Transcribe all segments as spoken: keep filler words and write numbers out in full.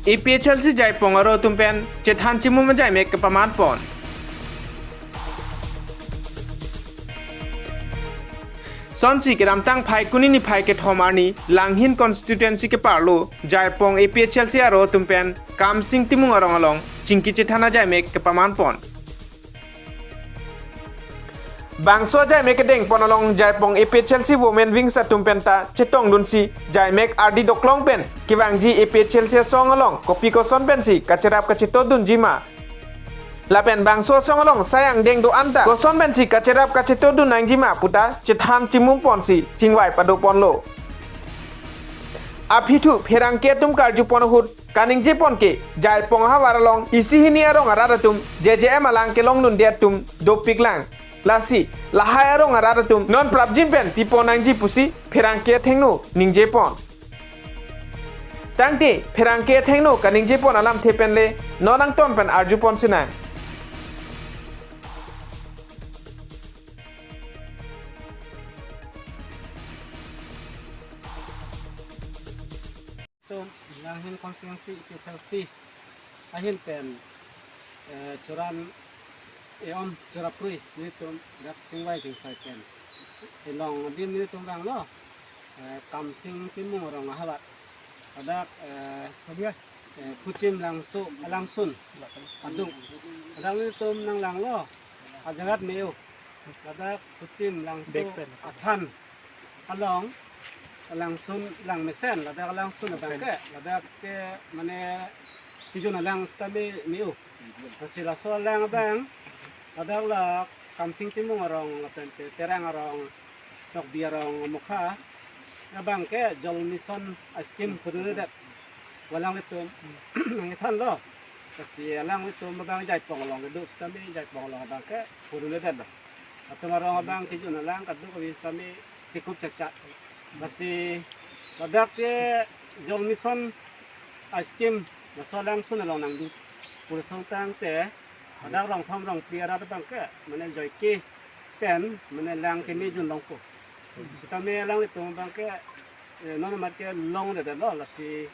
A P H L C Jaipong aro atum pen chethan chimum ajaimek kepaman pon. Sonsi kedamtang Phaikuni niphai kethom arni Langhin constituency keparlo Jaipong A P H L C aro atum pen Kamsing Timung arong along chingki chethan ajaimek kepaman pon. Bangso ajaimek kedeng pon along Jaipong A P H L C Women Wings atum penta chetongdunsi jaimek ardi doklong pen kevangji A P H L C asong along kopi koson pensi kacherap kachetodunji ma lapen bangso asong along sai angdeng do-an ta koson pensi kacherap kachetodun nangjima puta chethan chimum ponsi chingvai pado ponlo. Aphi thu pherangke atum karju pon ahut kaningje pon ke Jaipong ahavar along isi hini arong arat atum J J M alang kelongdunde atum dopik lang. Lasi lahai arong arat atum non prapjin pen pipon nangji pusi pherangke athengno ningje pon. Tangte pherangke athengno kaningje pon alamthe pen le non angton pen arju pon sinang. Tum Langhin constituency A P H L C ahin pen, eh, churan eom chura prui nelitum dak chingvai chingsai pen, eh, long adim nelitum vanglo, eh, Kamsing Timung arong ahavar. Ladak, eh, eh, Phuchim Langso, Langsun adung. Ladak nelitum nanglanglo, ajagat me-o. Ladak Phuchim Langso Back pen. Athan along, Langsun lang mesen, ladak Langsun abang ke, ladak ke mane kejun alang sitame me-o. Lasi laso alang abang, ladak la Kamsing Timung arong, lapen te Terang arong, Tokbi arong amokha abang ke Jal Mission a-scheme pudundedet. Alanglitum nangkethanlo. Lasi alanglitum abang Jaipong along kedo sitame Jaipong along abang ke pudundedetlo. Atum arong abang kejun alang kadokave sitame tekup chakchak. Lasi ladak ke Jal Mission a-scheme laso Langsun along nangdu pu asonthot tangte, ladak rong pham rong phli arat abang ke mane joike pen mane lang keme junlongpo. Sitame alanglitum abang ke, eh, non amat kelongdedetlo, lasi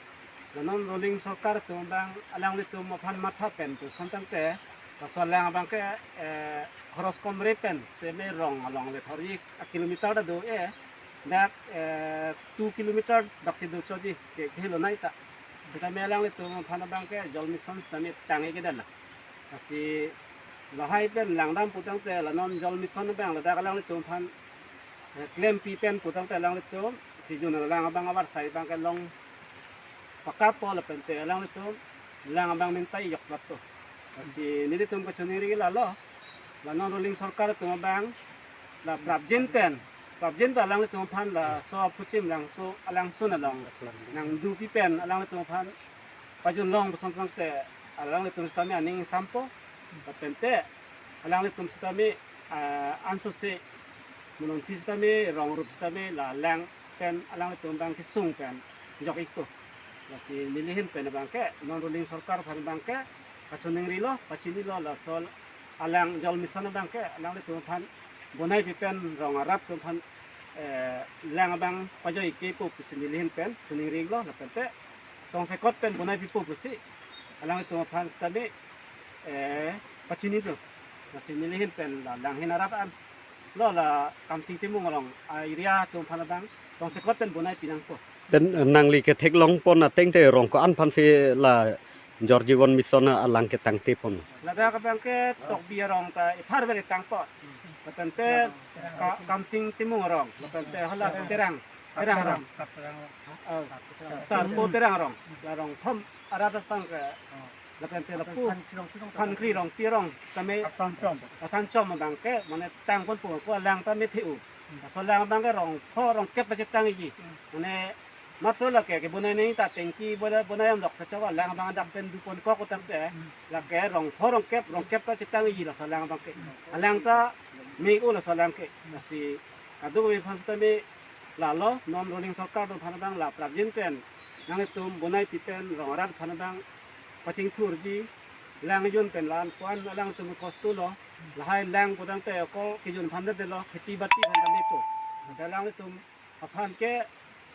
la non ruling sorkar atum abang alanglitum aphan matha pen pu asonthot tangte, laso alang abang ke, eh, khoros komre pen sitame rong along le thori a-kilometer ta do-e, dak, eh, two kilometers daksi do choji ke, kehelo nai ta. Sitame alanglitum aphan abang ke Jal Mission sitame tangke kedetlo. Lasi lahai pen langdam pu tangte la non Jal Mission abang ladak alanglitum aphan, eh, klempi pen pu tangte alanglitum kejun alang abang avarsai abang ke long pakappo lapen te alanglitum lang abang mintai yok plato. Lasi nelitum kachiningri lalo, la non ruling sorkar atum abang la prapjin pen, prapjin ta alanglitum aphan laso Phuchim Langso a-Langsun along nangdupi pen alanglitum aphan pajunlong pu asonthot tangte alanglitum sitame aning ingsampo, lapen te alanglitum sitame, ah, ansose mononpi sitame rong rup sitame la lang pen alanglitum abang kesung pen jok ikto. Lasi nelihin pen abang ke non ruling sorkar aphan abang ke kachiningrilo, pachinilo, laso alang Jal Mission abang ke alanglitum aphan bonaipi pen rong arat atum aphan, eh, lang abang pajoikepo pusi nelihin pen chiningrilo, lapen te tongsekot pen bonaipipo pusi alanglitum aphan sitame, eh, pachinilo. Lasi nelihin pen la Langhin arat an lo la Kamsing Timung arong a-area atum aphan abang tongsekot pen bonaipi nangpo. Pen, eh, nangli ketheklong pon ateng te rong ko-an aphansi la Jal Jeevan Mission alang ketangte pon? Ladak abang ke Tokbi arong ta ipharve le tangpo. Lapen te Ka-, Kamsing Timung arong, lapen te hala Terang, Terang arong. Ah, Sarpo Terang arong, la rong thom arat abang ke, lapen te lapu Phankri Rongpi arong, tame Asanchom abang ke mane tangponpo, ko alang ta methe-o. Laso alang abang ke rong pho rong kep pachetangji. Mane matro lake kebonai nangji ta tengki bonai, bonai amlok kachok alang abang adap pen duponkok pu tangte, lake rong pho rong kep, rong kep ta chetangji laso alang abang ke. Alang ta me-o laso alang ke. Lasi kadokave aphan sitame lalo non ruling sorkar atum aphan abang la prapjin pen nanglitum bonaipi pen rong arat aphan abang pachingthurji, lang jun pen la-an ko-an alanglitum kosto lo, lahai lang pu tangte ako kejun aphan det lo, kheti bati aphan ta mepo. Lasi alanglitum aphan ke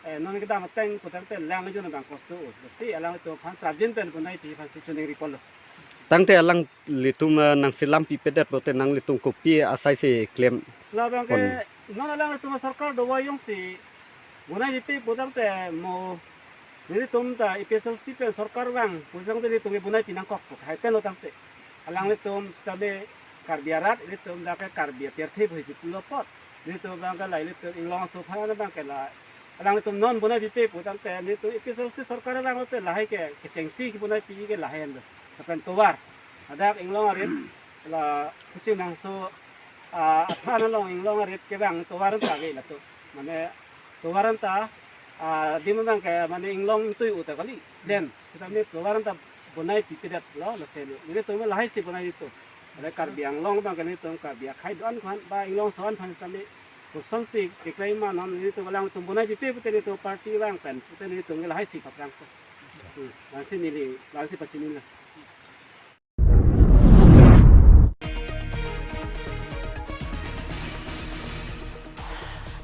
Eh, non kedam ateng putangte alanglitum abang kosto, si alanglitum aphan prapjin pen bonai pi aphan si choningri ponlo. Tangte alanglitum, eh, nangselam pipedet lote nanglitum kopi asai si klem? Labang ke pon. Non alanglitum sorkar dovai jongsi bonai pipe putangte mo nelitum ta A P H L C pen sorkar vang putangte nelitum ke bonai pi nangkok pu hai pen lo tangte. Alanglitum sitame Karbi arat, nelitum dak ke Karbi apirthe pusi pulo apot. Nelitum abang ke la, nelitum inglong aso aphan abang ke la, alanglitum non bonai pipe putangte nelitum A P H L C sorkar vang lote lahai ke kechengsi kebonai pi ke lahai ando. Lapen tovar. Hadak inglong arit la kuching nangso, ah, athan along inglong arit kevang tovar anta ave latum. Mane tovar anta, ah, adim abang ke mane inglong tui uta kali. Then sitame tovar anta bonai pipedet lo, lasi nelitum lahai si bonai pipo. Ada Karbi Anglong abang ke nelitum Karbi akhei do-an aphan ba inglong aso an aphan sitame kosonsi keklem ma, non nelitum alanglitum bonai pipe pute nelitum party vang pen pute nelitum lahai si paprang po. Hmm, lasi neli, lasi pachinilo.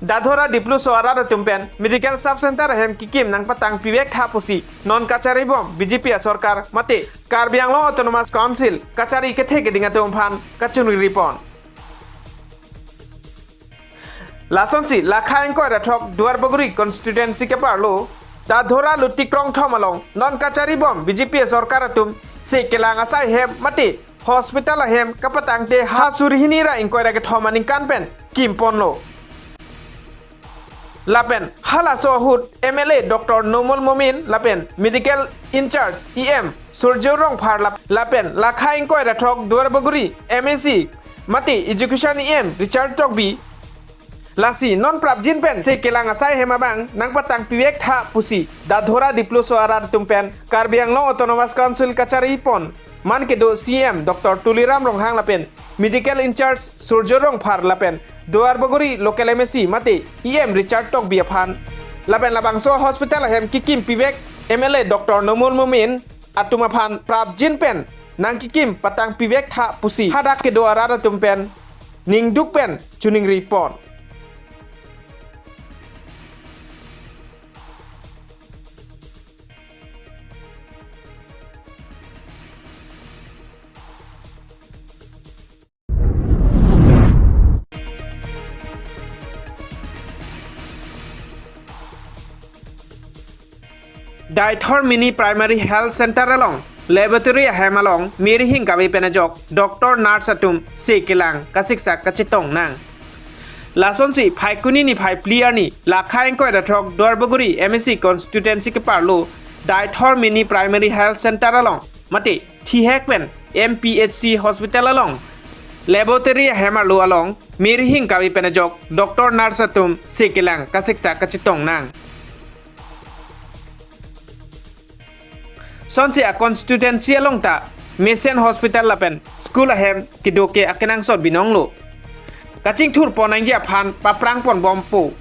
Dadhora Dipluso arat atum pen medical sub center ahem kekim nangpatang pivek tha pusi non kachari bom B J P asorkar mate Karbi Anglong Autonomous Council kachari kethe keding atum aphan kachoningri pon. Lasonsi lakha ingkoi ra throk Duarbagori constituency keparlo Dadhora Luti Krongthom along non kachari bom B J P sorkar atum si kelang asai hem mate hospital ahem kapatangte ha suri hini ra ingkoi ra kethom aningkan pen kim ponlo. Lapen halaso ahut M L A Doctor Numal Momin lapen medical in-charge E M Surjya Rongphar lap-, lapen lakha ingkoi ra throk Duarbagori M A C mate education E M Richard Tokbi. Lasi non prapjin pen si kelang asai hem abang nangpatang pivek tha pusi Dadhora Dipluso arat atum pen Karbi Anglong Autonomous Council kachari pon man kedo C E M Doctor Tuliram Ronghang lapen medical in-charge Surjya Rongphar lapen Duarbagori local M A C mate E M Richard Tokbi aphan. Lapen labangso hospital ahem kekim pivek M L A Doctor Numal Momin atum aphan prapjin pen nangkekim patang pivek tha pusi hadak kedo arat atum pen ningduk pen choningri pon. Deithor Mini Primary Health Center along laboratory ahem along mirhing kave pen ajok doctor nurse atum si kelang kasiksak kachetong nang. Lasonsi Phaikuni niphai phli arni lakha ingkoi ra throk Duarbagori M A C constituency keparlo Deithor Mini Primary Health Center along mate thihek pen M P H C hospital along laboratory ahem arlo along mirhing kave pen ajok doctor nurse atum si kelang kasiksak kachetong nang. Sonsi a constituency along ta mesen hospital lapen school ahem kedo ke akenangsot binong lo. Kachingthur pon nangji aphan paprang pon bompo.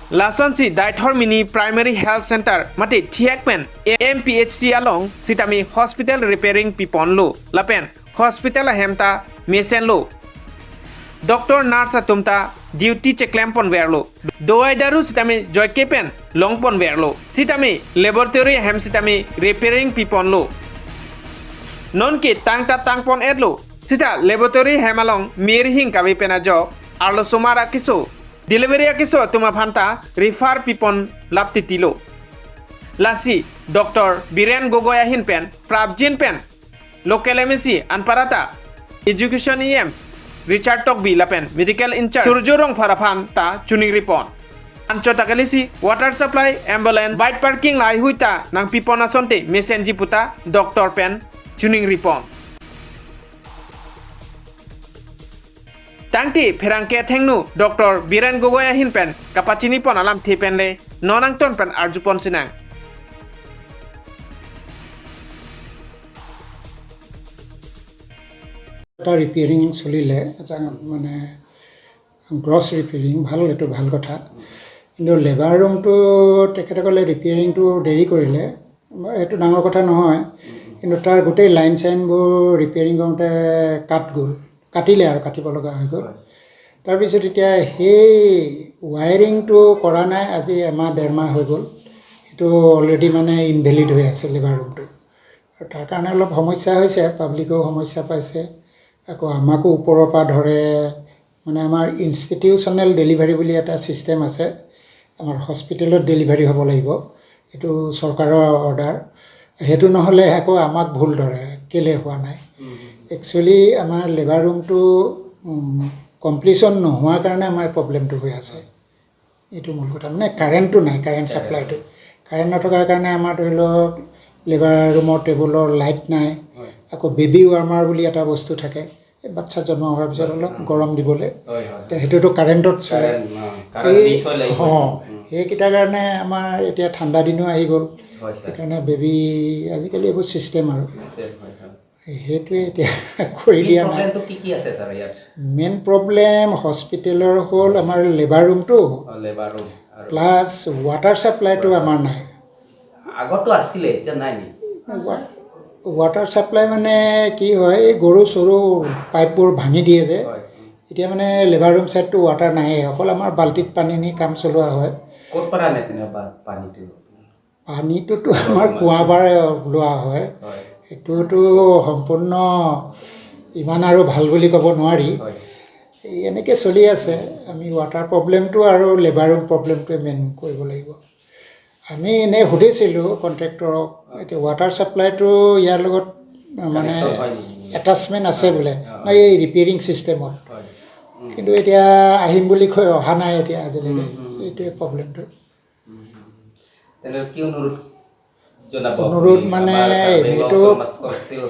Lasonsi Deithor Mini Primary Health Center mate thihek pen M P H C along sitame hospital repairing piponlo lapen hospital ahem ta mesenlo. Doctor nurse atum ta duty cheklem ponverlo. Dovai daru sitame joike pen long ponverlo. Sitame laboratory ahem sitame repairing piponlo. Nonke tang ta tang pon-etlo. Sita laboratory ahem along mirhing kave pen ajok arlosomar akeso, delivery akeso atum aphan ta refer pipon lap titilo. Lasi Doctor Biren Gogoi ahin pen prapjin pen local M A C anparta education E M Richard Tokbi lapen medical in-charge Surjya Rongphar aphan ta choningri pon. Anchot ta kalisi water supply, ambulance, bike parking lahaihui ta nangpipon asonte mesenji puta doctor pen choningri pon. Tangte pherangke athengno Doctor Biren Gogoi ahin pen kapachini pon alamthe pen le non angton pen arju pon sinang. এটা ৰিপেয়াৰিং চলিলে, এটা মানে gross repairing, ভাল, এইটো ভাল কথা। কিন্তু লেবাৰ ৰুমটো তেখেতসকলে ৰিপেয়াৰিংটো দেৰি কৰিলে, এইটো ডাঙৰ কথা নহয়, কিন্তু তাৰ গোটেই লাইন চাইনবোৰ ৰিপেয়াৰিং কৰোঁতে কাট গ'ল, কাটিলে আৰু কাটিব লগা হৈ গ'ল। হয়। তাৰপিছত এতিয়া সেই ৱায়াৰিংটো কৰা নাই, আজি এমাহ ডেৰ মাহ হৈ গ'ল। সেইটো অলৰেডি মানে ইনভেলিড হৈ আছে লেবাৰ ৰুমটো। আৰু তাৰ কাৰণে অলপ সমস্যা হৈছে, পাব্লিকেও সমস্যা পাইছে। আকৌ আমাকো ওপৰৰ পৰা ধৰে, মানে আমাৰ ইনষ্টিটিউচনেল ডেলিভাৰী বুলি এটা ছিষ্টেম আছে, আমাৰ হস্পিটেলত ডেলিভাৰী হ'ব লাগিব, এইটো চৰকাৰৰ অৰ্ডাৰ। সেইটো নহ'লে আকৌ আমাক ভুল ধৰে, কেলে হোৱা নাই। একচুৱেলি আমাৰ লেবাৰ ৰুমটো কমপ্লিশ্যন নোহোৱাৰ কাৰণে আমাৰ প্ৰব্লেমটো হৈ আছে। এইটো মূল কথা, মানে কাৰেণ্টটো নাই, কাৰেণ্ট ছাপ্লাইটো। কাৰেণ্ট নথকাৰ কাৰণে আমাৰ ধৰি লওক লেবাৰ ৰুমৰ টেবুলৰ লাইট নাই। আকৌ বেবী ৱাৰ্মাৰ বুলি এটা বস্তু থাকে, এই বাচ্ছা জন্ম হোৱাৰ পিছত অলপ গৰম দিবলৈ। এতিয়া সেইটোতো কাৰেণ্টত চলে। কাৰেণ্ট, অ, কাৰেণ্ট এই, বিষ হয় লাগিব। অ, সেইকেইটাৰ কাৰণে আমাৰ এতিয়া ঠাণ্ডা দিনো আহি গ'ল। হয়, ছাৰ। সেইকাৰণে বেবী, আজিকালি এইবোৰ ছিষ্টেম আৰু। ছিষ্টেম, হয়, হয়। সেইটোৱে এতিয়া কৰি দিয়া নাই। প্ৰব্লেমটো কি কি আছে, ছাৰ, ইয়াত? মেইন প্ৰব্লেম হস্পিটেলৰ হ'ল আমাৰ লেবাৰ ৰুমটো, অ, লেবাৰ ৰুম আৰু প্লাছ ৱাটাৰ ছাপ্লাইটো ৱাটাৰ আমাৰ নাই। আগতো আছিলে, এতিয়া নাই নেকি? ৱা-, ৱাটাৰ ছাপ্লাই মানে কি হয়, এই গৰু চৰু পাইপবোৰ ভাঙি দিয়ে যে, হয়। এতিয়া মানে লেবাৰ ৰুম ছাইডটো ৱাটাৰ নাহে, অকল আমাৰ বাল্টিত পানী নি কাম চলোৱা হয়। ক'ৰ পৰা আনে তেনে বা-, পানীটো? পানীটোতো আমাৰ কুঁৱাৰ পৰা লোৱা হয়। হয়। সেইটোতো সম্পূৰ্ণ ইমান আৰু ভাল বুলি ক'ব নোৱাৰি। হয়। এই এনেকে চলি আছে। আমি ৱাটাৰ প্ৰব্লেমটো আৰু লেবাৰ ৰুম প্ৰব্লেমটোৱে মেইন কৰিব লাগিব। আমি এনেই সুধিছিলোঁ কণ্ট্ৰেক্টৰক, এতিয়া ৱাটাৰ ছাপ্লাইটো ইয়াৰ লগত, আ, মানে কানেকশ্যন হয় নেকি? এটাচমেণ্ট আছে বোলে, হয়। নাই এই ৰিপেয়াৰিং ছিষ্টেমত। হয়। উম। কিন্তু এতিয়া আহিম বুলি কৈ অহা নাই এতিয়া আজিলৈকে। উম, উম, উম। এইটোৱে প্ৰব্লেমটো। উম, উম। তেনে কি অনুৰোধ জনাব অনুৰোধ আপুনি? মানে আমাৰ কাৰ্বি আংলং এনেইতো অট'নমাছ কাউন্সিল।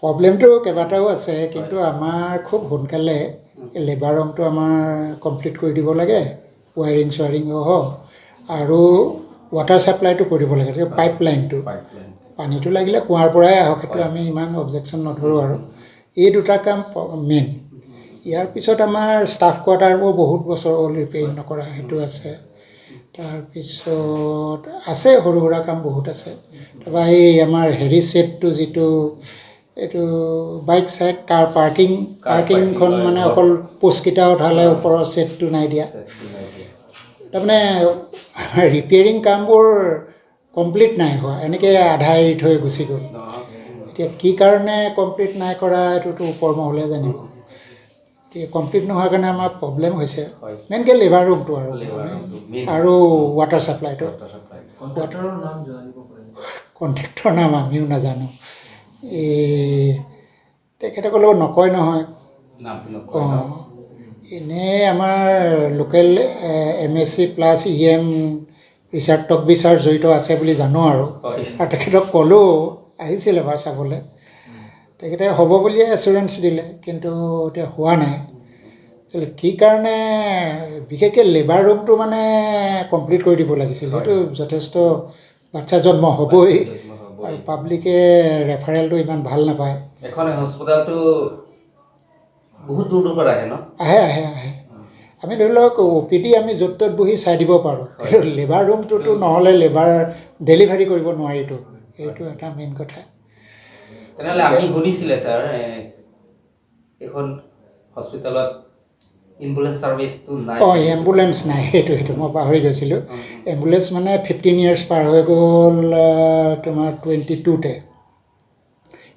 প্ৰব্লেমটো কেইবাটাও আছে, কিন্তু হয়। আমাৰ খুব সোনকালে উম। লেবাৰ ৰুমটো আমাৰ কমপ্লিট কৰি দিব লাগে, ৱায়াৰিং চুৱাৰিং সহ, আৰু ৱাটাৰ ছাপ্লাইটো কৰিব লাগে, হয়। পাইপ লাইনটো। Pipe line. পানীটো লাগিলে কুঁৱাৰ পৰাই আহক, সেইটো হয়। আমি ইমান অবজেকশ্যন নধৰোঁ আৰু। উম। এই দুটা কাম প-, মেইন। ইয়াৰ পিছত আমাৰ ষ্টাফ কোৱাৰ্টাৰবোৰ বহুত বছৰ হ'ল ৰিপেয়াৰিং নকৰা, সেইটো আছে। তাৰপিছত আছে, সৰু সুৰা কাম বহুত আছে। তাৰপৰা এই আমাৰ হেৰি ছেটটো যিটো, এইটো বাইক চাইক, কাৰ পাৰ্কিং, কাৰ পাৰ্কিংখন পাৰ্কিং, হয়, মানে হয়। অকল পোষ্টকেইটা উঠালে হয়। ওপৰৰ ছেটটো নাই দিয়া। ছেটটো নাই দিয়া। তাৰমানে ৰিপেয়াৰিং কামবোৰ কমপ্লিট নাই হোৱা, এনেকে আধা এৰি থৈ গুচি গ'ল। অ, উম। এতিয়া কি কাৰণে কমপ্লিট নাই কৰা, এইটোতো ওপৰ মহলে জানিব। উম। এতিয়া কমপ্লিট নোহোৱাৰ কাৰণে আমাৰ প্ৰব্লেম হৈছে। হয়। মেইনকে লেবাৰ ৰুমটো আৰু লেবাৰ মানে ৰুমটো মেইন। আৰু ৱাটাৰ ছাপ্লাইটো। Water supply. কণ্ট্ৰেক্টৰৰ নাম জানিব পাৰিম? কণ্ট্ৰেক্টৰৰ নাম আমিও নাজানো। এই তেখেতসকলেও নকয় নহয়। নাম নকয় ন? অ। এনে আমাৰ লোকেল, এ, M S C plus E M Richard Takbi sir জড়িত আছে বুলি জানো আৰু। হয়। আৰু তেখেতক ক'লো, আহিছিল এবাৰ চাবলৈ। উম। তেখেতে হ'ব বুলিয়ে এচুৰেঞ্চ দিলে, কিন্তু এতিয়া হোৱা নাই। আচলতে কি কাৰণে, বিশেষকৈ লেবাৰ ৰুমটো মানে কমপ্লিট কৰি দিব লাগিছিল। হয়। সেইটো যথেষ্ট বাচ্ছা জন্ম হ'বই। বাচ্ছা জন্ম হ'বই। আৰু পাব্লিকে ৰেফাৰেলটো ইমান ভাল নাপায়। এখন হস্পিটেলটো বহুত দূৰ দূৰ পৰা আহে ন? আহে, আহে, আহে। উম। আমি ধৰি লওক অ' পি ডি আমি য'ত ত'ত বহি চাই দিব পাৰোঁ। হয়। কিন্তু লেবাৰ ৰুমটোতো উম। নহ'লে লেবাৰ ডেলিভাৰী কৰিব নোৱাৰিতো। হয়। এইটো এটা মেইন কথা। তেনেহ'লে আমি গতিকে শুনিছিলে ছাৰ, এ, এইখন হস্পিটেলত এম্বুলেন্স চাৰ্ভিচটো নাই। অ, এম্বুলেন্স নাই, সেইটো, সেইটো মই পাহৰি গৈছিলোঁ। উম, উম। এম্বুলেন্স মানে ফিফটিন ইয়াৰ্ছ পাৰ হৈ গ'ল, আহ, তোমাৰ টুৱেণ্টি টুতে।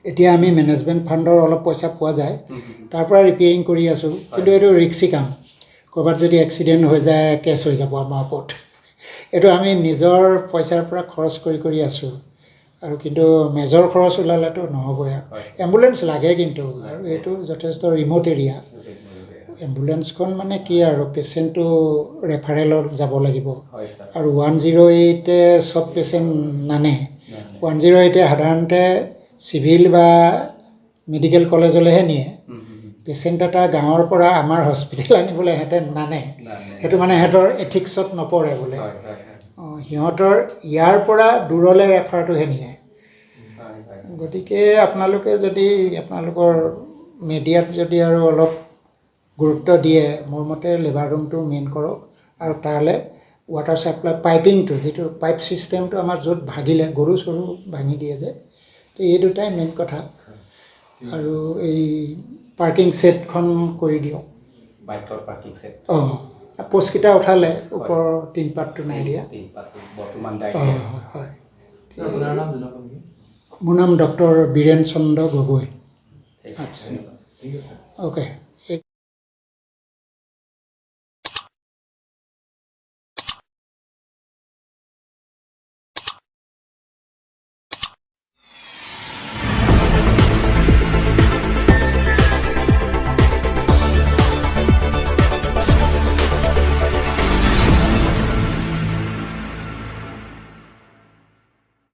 এতিয়া আমি মেনেজমেণ্ট ফাণ্ডৰ অলপ পইচা পোৱা যায়, উম, উম, উম। তাৰ পৰা ৰিপেয়াৰিং কৰি আছোঁ। হয়। কিন্তু এইটো ৰিক্সি কাম, ক'ৰবাত যদি এক্সিডেণ্ট হৈ যায়, কেছ হৈ যাব আমাৰ ওপৰত। এইটো আমি নিজৰ পইচাৰ পৰা খৰচ কৰি কৰি আছোঁ। আৰু কিন্তু মেজৰ খৰচ ওলালেতো নহ'বই আৰু। হয়। এম্বুলেন্স লাগে কিন্তু, আৰু এইটো যথেষ্ট ৰিমট এৰিয়া। Remote area. এম্বুলেন্সখন মানে কি আৰু, পেচেণ্টটো ৰেফাৰেলত যাব লাগিব। হয়, ছাৰ। আৰু ওৱান জিৰ' এইটে চব পেচেণ্ট নানে। নানে। ওৱান জিৰ' এইটে সাধাৰণতে চিভিল বা মেডিকেল কলেজলৈহে নিয়ে। হুম, হুম, হুম। পেচেণ্ট এটা গাঁৱৰ পৰা আমাৰ হস্পিটেল আনিবলৈ সিহঁতে নানে। নানে। সেইটো মানে সিহঁতৰ এথিক্সত নপৰে বোলে। হয়, হয়, হয়। অ, সিহঁতৰ ইয়াৰ পৰা দূৰলৈ ৰেফাৰটোহে নিয়ে। হয়, হয়। গতিকে আপোনালোকে যদি আপোনালোকৰ মিডিয়াত যদি আৰু অলপ গুৰুত্ব দিয়ে, মোৰ মতে লেবাৰ ৰুমটো মেইন কৰক আৰু তালৈ ৱাটাৰ ছাপ্লাই পাইপিংটো, যিটো পাইপ ছিষ্টেমটো আমাৰ য'ত ভাগিলে, গৰু চৰু ভাঙি দিয়ে যে, তো এই দুটাই মেইন কথা। আৰু এই পাৰ্কিং ছেডখন কৰি দিয়ক। বাইকৰ পাৰ্কিং ছেড। অ, পোষ্টকেইটা উঠালে, ওপৰ তিন পাতটো নাই দিয়া। তিন পাতটো বৰ্তমান হয় দায়িত্ব। হয় হয়। ছাৰ, আপোনাৰ নাম জনাব নেকি? মোৰ নাম ডক্টৰ বীৰেণ চন্দ্ৰ গগৈ। ঠিক আছে, ধন্যবাদ। ঠিক আছে। অ'কে।